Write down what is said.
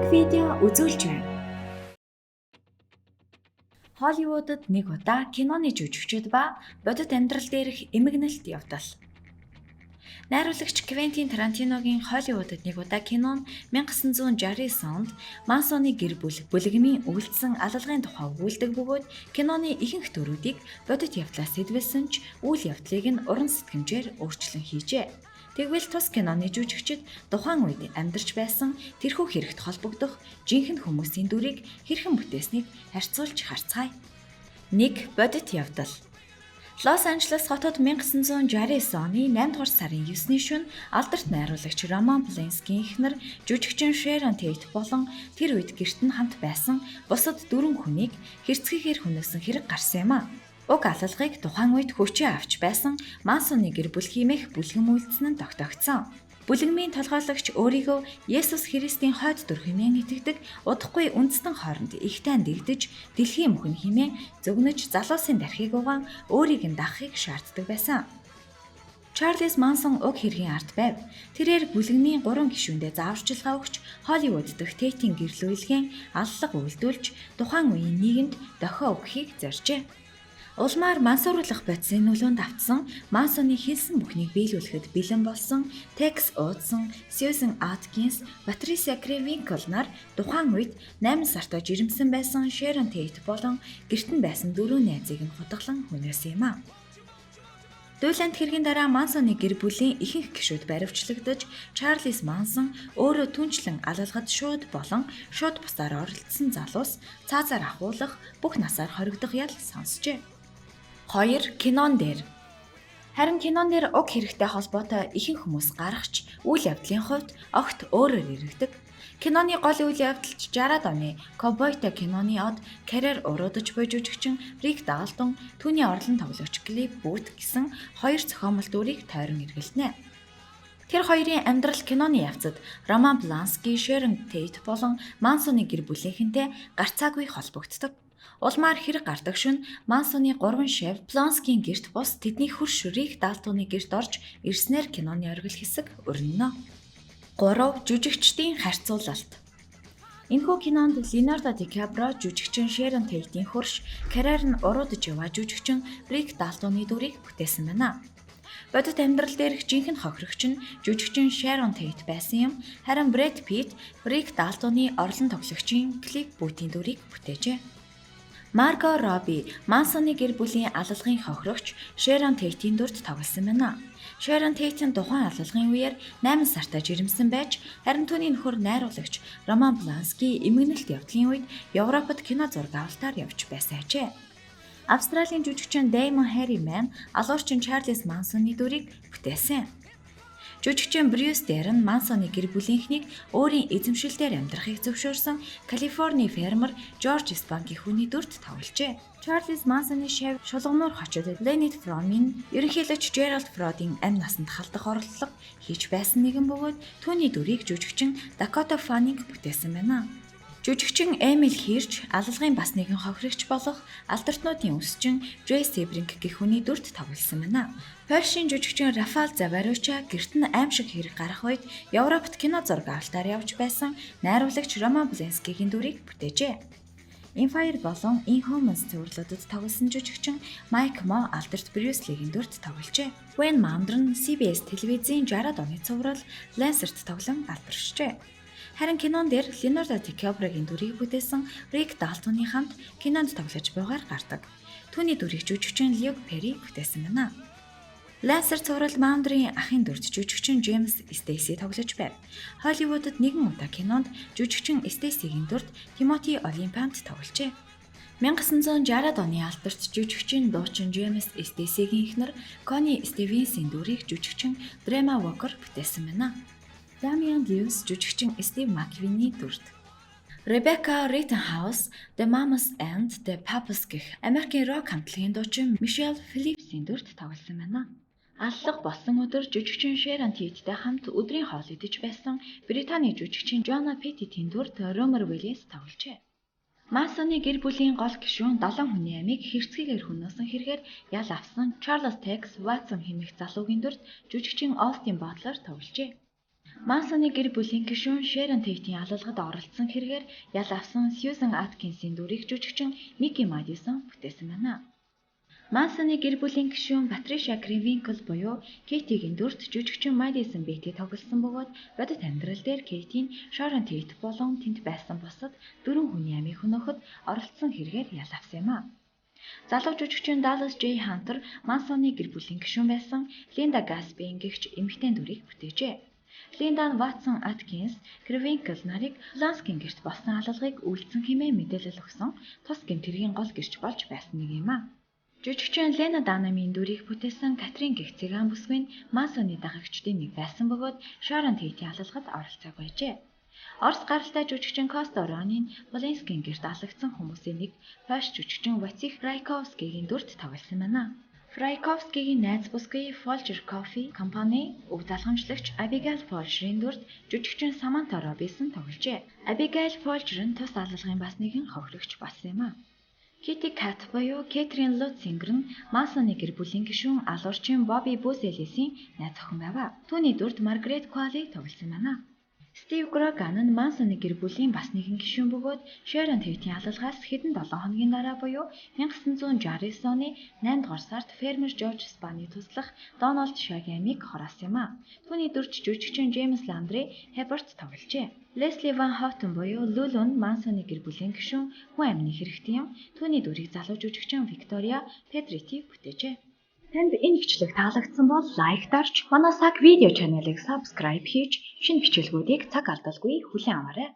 Уг видео үзүүлж байна. Холливуудад нэг удаа киноны жүжигчид ба бодит амьдрал дээрх эмгэнэлт явдал. Найруулагч Квентин Тарантиногийн Холливуудад нэг удаа кино нь 1969 онд Мансоны гэр бүл бүлгэмийн үйлдсэн алалгын тухай өгүүлдэг бөгөөд киноны ихэнх дүрүүдийг бодит явдлаас сэдвэлсэн ч үйл явдлыг нь уран сэтгэмжээр өөрчлөн хийжээ. Тэгвэл тус киноны жүжигчид тухайн үед амьдарч байсан тэрхүү хэрэгт холбогдох жинхэнэ хүмүүсийн дүрийг хэрхэн бүтээснийг харьцуулж харцгаая. 1. Бодит явдал. Лос Анжелес хотод 1969 оны 8 дугаар сарын 9-ний шөнө алдарт найруулагч Роман Поланскийн эхнэр жүжигчин Шэрон Тейт болон тэр үед гэрт нь хамт байсан бусад дөрвөн хүнийг хэрцгийгээр хөнөөсөн хэрэг гарсан юм а. Уг алалгыг тухайн үед хүчээ авч байсан Мансоны гэр бүл хэмээх бүлгэм үйлдсэн нь тогтоогдсон. Бүлгэмийн толгойлогч өөрийгөө Есүс Христийн хойд дүр хэмээн итгэдэг удахгүй үндэстэн хооронд ихтэй дэгдэж дэлхийн мөхөн хэмээн зөгнөж залуусын дархийг угаан өөрийг нь дагахыг шаарддаг байсан. Чарльз Мансон уг хэргийн ард байв. Тэрээр бүлгэмийн 3 гишүүндээ зааварчилгаа өгч Холливуд дахь Тейтийн гэрлүүлгийн илгээн аллага үйлдүүлж тухайн үеийн нийгэмд дохио өгөхийг зорьжээ. Улмаар мансууруулах бодисын нөлөөнд автсан Мансоны хэлсэн бүхнийг биелүүлэхэд бэлэн болсон Текс Уудсан, Сьюзен Аткинс, Патрисия Кревинкл нар тухайн үед 8 сартай жирэмсэн байсан Шэрон Тейт болон гэрт нь байсан дөрвөн найзыг нь хутгалан хөнөөсөн юм а. Дуйланд хэргийн дараа Мансоны гэр бүлийн ихэнх гишүүд баривчлагдаж Чарльз Мансон өөрөө түнчлэн алалгад шууд болон шууд бусаар оролцсон залуус цаазаар ахуулах бүх насаар хоригдох ял сонсжээ. 2. Кинон дээр. Харин кинон дээр уг хэрэгтэй холбоотой ихэнх хүмүүс гарахч үйл явдлын хувьд огт өөрөөр иргэдэг. Киноны гол үйл явдалч 60-аад оны ковбойтой киноны од карьер уруудаж буй жүжигчин Рик Далтон, түүний орлон тоглогч Клип Бут гэсэн хоёр зохиомол дүрийг тойрон эргэлтнэ. Тэр хоёрын амьдрал киноны явцад Роман Полански, Шэрон Тейт болон Мансоны гэр бүлийнхэнтэй гарцаагүй холбогддог. Улмаар хэрэг гардаг шөнө Мансоны 3 шавь Поланскийн гэрт бус тэдний хөр шүрийг Далтоны гэрт орж ирснээр киноны оргил хэсэг өрнөнө. 3. Жүжигчдийн харьцуулалт. Энэхүү кинонд Леонардо Ди Каприо жүжигчин Шэрон Тейтийн хөрш карьер нь уруудаж яваа жүжигчин Рик Далтоны дүрийг бүтээсэн байна. Бодит амьдрал дээрх жинхэнэ хохирогч нь жүжигчин Шэрон Тейт байсан юм. Харин Брэд Питт Рик Далтоны орлон тоглогчийн Клип Бутийн дүрийг бүтээжээ. Марго Робби Мансоны гэр бүлийн алалгын хохирогч Шэрон Тейтийн дүрд тоглосон байна. Шэрон Тейтийн тухайн алалгын үеэр 8 сартай жирэмсэн байж, харин түүний нөхөр найруулагч Роман Полански эмгэнэлт явдлын үед Европод кино зураг авалтаар явж байсан ажээ. Австралийн жүжигчин Дэймон Харриман алуурчин Чарльз Мансоны дүрийг бүтээсэн. Жүжигчин Брюс Дэрн Мансоны гэр бүлийнхнийг өөрийн эзэмшилтээр амьдрахыг зөвшөөрсөн Калифорни фермер Жорж Спанки хүний дүрд тогложээ. Чарльз Мансоны шавь шулгамнуур хочид Ленид Фромын ерөнхийлөгч Джеральд Фродын амь насанд халдах орлого хийж байсан нэгэн бөгөөд түүний дүрийг жүжигчин Дакота Фаннинг бүтээсэн байна. Жүжигчин Эмил Хирч алалгын бас нэгэн хохирогч болох алдартнуудын өсчин Джей Себринг гэх хүний дүрд тоглосон байна. Польшийн жүжигчин Рафал Заваруча гэрт нь аймшиг хэрэг гарах үед Европт кино зураг авалтаар явж байсан найруулагч Роман Поланскигийн дүрийг бүтээжээ. Empire болон Inhumans цувралуудад тоглосон жүжигчин Майк Мо алдарт Брюс Лигийн дүрд тогложээ. Вэн Мамдран CBS телевизийн 60-аад оны цуврал Lancer-т тоглон алдаршжээ. Харин кинон дээр Леонардо Ди Каприогийн дүрийг бүтээсэн Рик Далтоны хамт кинонд тоглож байгаагаар гардаг. Түүний дүрийг жүжигчин Люк Перри бүтээсэн байна. Lancer цуврал Мамдрын ахын дүрд жүжигчин Джеймс Стейси тоглож байв. Холливуудад нэгэн удаа кинонд жүжигчин Стейсигийн дүрд Тимоти Олимпант тогложээ. 1960-ад оны алдарт жүжигчин дуучин Джеймс Стейсигийн эхнэр Кони Стивенсийн дүрийг жүжигчин Дрема Уокер бүтээсэн байна. Дамиан Льюис жүжигчин Стив Маквиний дүрд. Ребекка Риттенхаус The Mamas and the Papas гэх Америкийн рок хамтлагийн дуучин Мишель Филипсийн дүрд тоглосон байна. Аллага болсон өдөр жүжигчин Шэрон Тейттэй хамт өдрийн хоол идэж байсан Британий жүжигчин Жона Петтитийн дүрд Ромер Уильямс тогложээ. Масоны гэр бүлийн гол гишүүн 7 хүний амийг хэрцгийгээр хөнөөсөн хэрэгээр ял авсан Чарльз Текс Ватсон хэмээх залуугийн дүрд жүжигчин Остин Батлер тогложээ. Мансоны гэр бүлийн гишүүн Шэрон Тейтийн алалгад оролцсон хэрэгээр ял авсан Сьюзан Аткинсийн дүрийг жүжигчин Мики Мадисон бүтээсэн байна. Мансоны гэр бүлийн гишүүн Патришия Кривинкл буюу Кейтигийн дүрт жүжигчин Мэдисон Бити тоглосон бөгөөд бодит амьдрал дээр Кейтийн Шарон Тейт болон тэнд байсан бусад дөрвөн хүний амийг хөнөөхөд оролцсон хэрэгээр ял авсан юм а. Залуу жүжигчин Даллас Жей Хантер Мансоны гэр бүлийн гишүүн байсан Линда Гаспийн гэгч эмэгтэй дүрийг бүтээжээ. Линда нь Ватсон, Аткинс, Кривинкл нарыг Поланскийн гэрт болсон алалгыг үйлдсэн хэмээн мэдээлэл өгсөн тус гэмт хэргийн гол гэрч болж байсан нэг юм а. Жүжигчин Лена Данамын дүрийг бүтээсэн Катрин гэх цыган бүсгүй нь Мансоны дагагчдын нэг байсан бөгөөд Шарон Тейтийн алалгад оролцоогүй байжээ. Орос гаралтай жүжигчин Коста Ронин Поланскийн гэрт алагдсан хүмүүсийн нэг Польш жүжигчин Вацих Райковскигийн дүрт тоглосон байна. Фрайковскигийн найз бүсгүй Folger Coffee компани өв залгамжлагч Абигайл Фолжерийн дүрт жүжигчин Саманта Робинсон тогложээ. Абигайл Фолжер нь тус алалгын бас нэгэн хохирогч болсон юм а. Кити Кат буюу Кэтрин Лутсингер нь Мансоны гэр бүлийн гишүүн алуурчин Бобби Бузелисийн найз охин байв. Түүний дүрт Маргарет Куали тоглосон байна. Стив Гроган нь Мансоны гэр бүлийн бас нэгэн гишүүн бөгөөд Шэрон Тейтийн алалгаас хэдэн 7 хоногийн дараа буюу 1969 оны 8 дугаар сард фермер Жорж Спаны туслах Доналд Шагийн амийг хороос юм а. Түүний дүрт жүжигчин Джеймс Ландри Хэберт тогложээ. Лесли Ван Хоутен буюу Лулу нь Мансоны гэр бүлийн гишүүн хүн амны хэрэгтэн юм. Түүний дүрийг залуу жүжигчин Виктория Педрити бүтээжээ. Танд энэ бичлэг таалагдсан бол лайк дарж, манай Сак видео чаналыг subscribe хийж, шинэ бичлэгүүдийг цаг алдалгүй хүлээн аваарай.